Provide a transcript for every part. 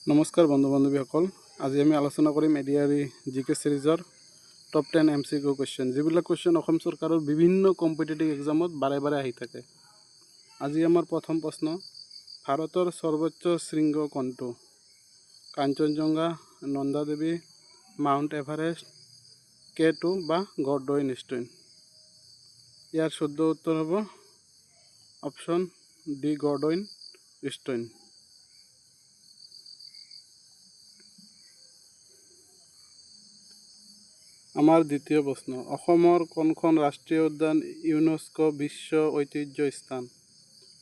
নমস্কাৰ বন্ধু বান্ধৱীসকল, আজি আমি আলোচনা কৰিম এডিআৰই জিকে চিৰিজৰ টপ 10 এমচিকিউ কুৱেশ্যন, যিবিলাক কুৱেশ্যন অসম চৰকাৰৰ বিভিন্ন কম্পিটিটিভ এক্সামত বাৰে বাৰে আহি থাকে। আজি আমাৰ প্ৰথম প্ৰশ্ন, ভাৰতৰ সৰ্বোচ্চ শৃংগ কোনটো? কাঞ্চনজংঘা, নন্দাদেৱী, মাউণ্ট এভাৰেষ্ট, কে2 বা গডউইন ষ্টোন। ইয়াৰ শুদ্ধ উত্তৰ হ'ব অপশ্যন ডি, গডউইন ষ্টোন। আমাৰ দ্বিতীয় প্ৰশ্ন, অসমৰ কোনখন ৰাষ্ট্ৰীয় উদ্যান ইউনেস্কো বিশ্ব ঐতিহ্য স্থান?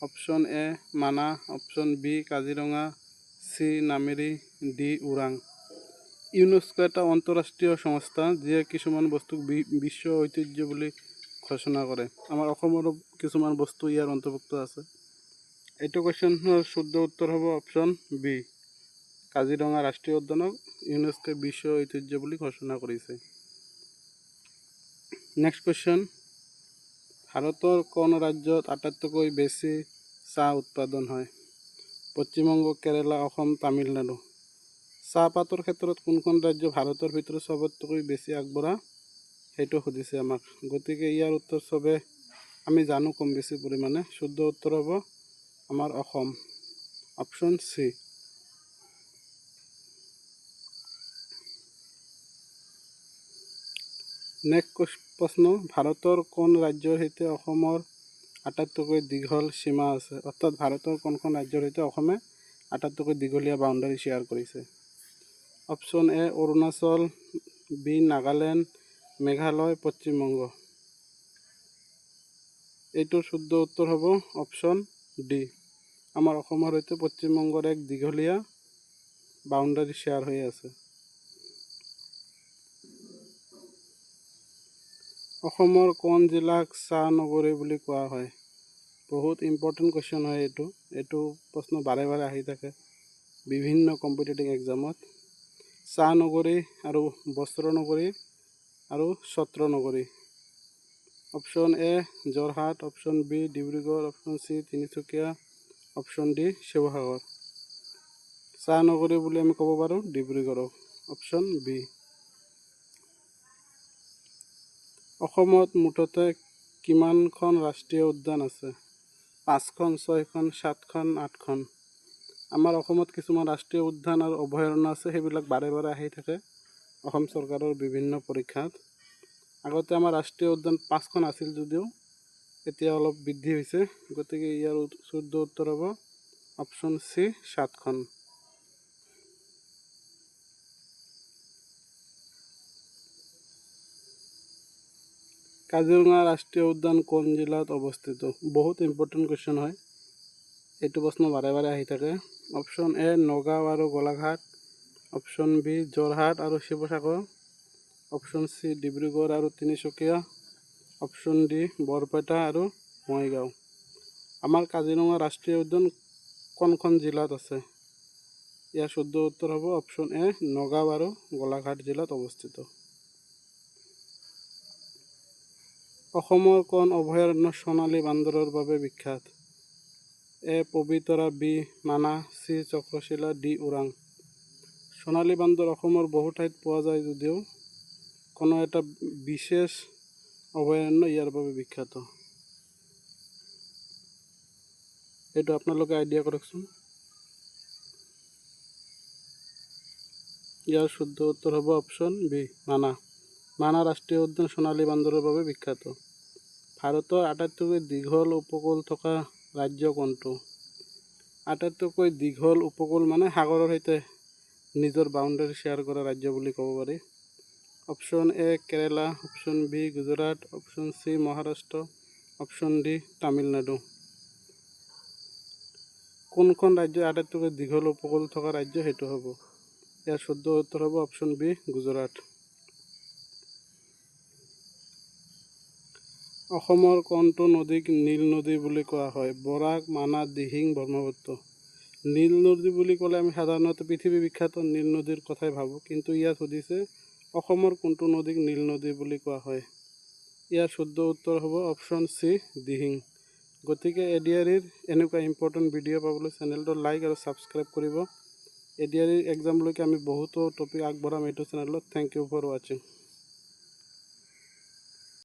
Option A Manas, option B Kaziranga, C Nameri, D Orang. UNESCO এটা আন্তঃৰাষ্ট্ৰীয় সংস্থা, যিয়ে কিছুমান বস্তুক বিশ্ব ঐতিহ্য বুলি ঘোষণা কৰে। আমাৰ অসমৰো কিছুমান বস্তু ইয়াৰ অন্তৰ্ভুক্ত আছে। এইটো কুৱেশ্যনৰ শুদ্ধ উত্তৰ হ'ব অপশ্যন বি, কাজিৰঙা ৰাষ্ট্ৰীয় উদ্যানক ইউনেস্কোই বিশ্ব ঐতিহ্য বুলি ঘোষণা কৰিছে। নেক্সট কুৱেশ্যন, ভাৰতৰ কোন ৰাজ্যত আটাইতকৈ বেছি চাহ উৎপাদন হয়? পশ্চিমবংগ, কেৰালা, অসম, তামিলনাডু। চাহপাতৰ ক্ষেত্ৰত কোনখন ৰাজ্য ভাৰতৰ ভিতৰত চবতকৈ বেছি আগবঢ়া, সেইটো সুধিছে আমাক। গতিকে ইয়াৰ উত্তৰ চবে আমি জানো কম বেছি পৰিমাণে। শুদ্ধ উত্তৰ হ'ব আমাৰ অসম, অপশ্যন চি। নেক্সট প্ৰশ্ন, ভাৰতৰ কোন ৰাজ্যৰ সৈতে অসমৰ আটাইতকৈ দীঘল সীমা আছে? অৰ্থাৎ ভাৰতৰ কোনখন ৰাজ্যৰ সৈতে অসমে আটাইতকৈ দীঘলীয়া বাউণ্ডাৰী শ্বেয়াৰ কৰিছে? Option A Arunachal, B Nagaland, Meghalaya, Paschimbanga. এইটোৰ শুদ্ধ উত্তৰ হ'ব অপশ্যন ডি, আমাৰ অসমৰ সৈতে পশ্চিমবংগৰ এক দীঘলীয়া বাউণ্ডাৰী শ্বেয়াৰ হৈ আছে। অসমৰ কোন জিলাক চাহ নগৰী বুলি কোৱা হয়? বহুত ইম্পৰ্টেণ্ট কুৱেশ্যন হয় এইটো। এইটো প্ৰশ্ন বাৰে বাৰে আহি থাকে বিভিন্ন কম্পিটিটিভ এক্সামত। চাহ নগৰী আৰু বস্ত্ৰ নগৰী আৰু সত্ৰ নগৰী। Option A Jorhat, option B Dibrugarh, option C Tinsukia, option D Sivasagar. চাহ নগৰী বুলি আমি ক'ব পাৰোঁ ডিব্ৰুগড়ক, অপশ্যন বি। অসমত মুঠতে কিমানখন ৰাষ্ট্ৰীয় উদ্যান আছে? পাঁচখন, ছয়খন, সাতখন, আঠখন। আমাৰ অসমত কিছুমান ৰাষ্ট্ৰীয় উদ্যান আৰু অভয়াৰণ্য আছে, সেইবিলাক বাৰে বাৰে আহি থাকে অসম চৰকাৰৰ বিভিন্ন পৰীক্ষাত। আগতে আমাৰ ৰাষ্ট্ৰীয় উদ্যান পাঁচখন আছিল যদিও এতিয়া অলপ বৃদ্ধি হৈছে। গতিকে ইয়াৰ শুদ্ধ উত্তৰ হ'ব অপশ্যন চি, সাতখন। কাজিৰঙা ৰাষ্ট্ৰীয় উদ্যান কোন জিলাত অৱস্থিত? বহুত ইম্পৰ্টেণ্ট কুৱেশ্যন হয় এইটো, প্ৰশ্ন বাৰে বাৰে আহি থাকে। অপশ্যন এ নগাঁও আৰু গোলাঘাট, অপশ্যন বি যোৰহাট আৰু শিৱসাগৰ, অপশ্যন চি ডিব্ৰুগড় আৰু তিনিচুকীয়া, অপশ্যন ডি বৰপেটা আৰু বঙাইগাঁও। আমাৰ কাজিৰঙা ৰাষ্ট্ৰীয় উদ্যান কোনখন জিলাত আছে? ইয়াৰ শুদ্ধ উত্তৰ হ'ব অপশ্যন এ, নগাঁও আৰু গোলাঘাট জিলাত অৱস্থিত। অসমৰ কোন অভয়াৰণ্য সোণালী বান্দৰৰ বাবে বিখ্যাত? এ Pobitora, B Manas, C চক্ৰশিলা, D Orang. সোণালী বান্দৰ অসমৰ বহু ঠাইত পোৱা যায় যদিও কোনো এটা বিশেষ অভয়াৰণ্য ইয়াৰ বাবে বিখ্যাত, এইটো আপোনালোকে আইডিয়া কৰকচোন। ইয়াৰ শুদ্ধ উত্তৰ হ'ব অপশ্যন বি, মানাহ। মানাহ ৰাষ্ট্ৰীয় উদ্যান সোণালী বান্দৰৰ বাবে বিখ্যাত। ভাৰতৰ আটাইতকৈ দীঘল উপকূল থকা ৰাজ্য কোনটো? আটাইতকৈ দীঘল উপকূল মানে সাগৰৰ সৈতে নিজৰ বাউণ্ডাৰী শ্বেয়াৰ কৰা ৰাজ্য বুলি ক'ব পাৰি। Option A Kerala, option B Gujarat, option C Maharashtra, option D Tamil Nadu. কোনখন ৰাজ্য আটাইতকৈ দীঘল উপকূল থকা ৰাজ্য সেইটো হ'ব? ইয়াৰ শুদ্ধ উত্তৰ হ'ব অপশ্যন বি, গুজৰাট। অসমৰ কোনটো নদীক নীল নদী বুলি কোৱা হয়? বৰাক, মানাহ, দিহিং, ব্ৰহ্মপুত্ৰ। নীল নদী বুলি ক'লে আমি সাধাৰণতে পৃথিৱী বিখ্যাত নীল নদীৰ কথাই ভাবোঁ, কিন্তু ইয়াত সুধিছে অসমৰ কোনটো নদীক নীল নদী বুলি কোৱা হয়। ইয়াৰ শুদ্ধ উত্তৰ হ'ব অপশ্যন চি, দিহিং। গতিকে এডিআৰইৰ এনেকুৱা ইম্পৰ্টেণ্ট ভিডিঅ' পাবলৈ চেনেলটো লাইক আৰু ছাবস্ক্ৰাইব কৰিব। এ ডি আৰ ইৰ এক্সামলৈকে আমি বহুতো টপিক আগবঢ়াম এইটো চেনেলত। Thank you for watching.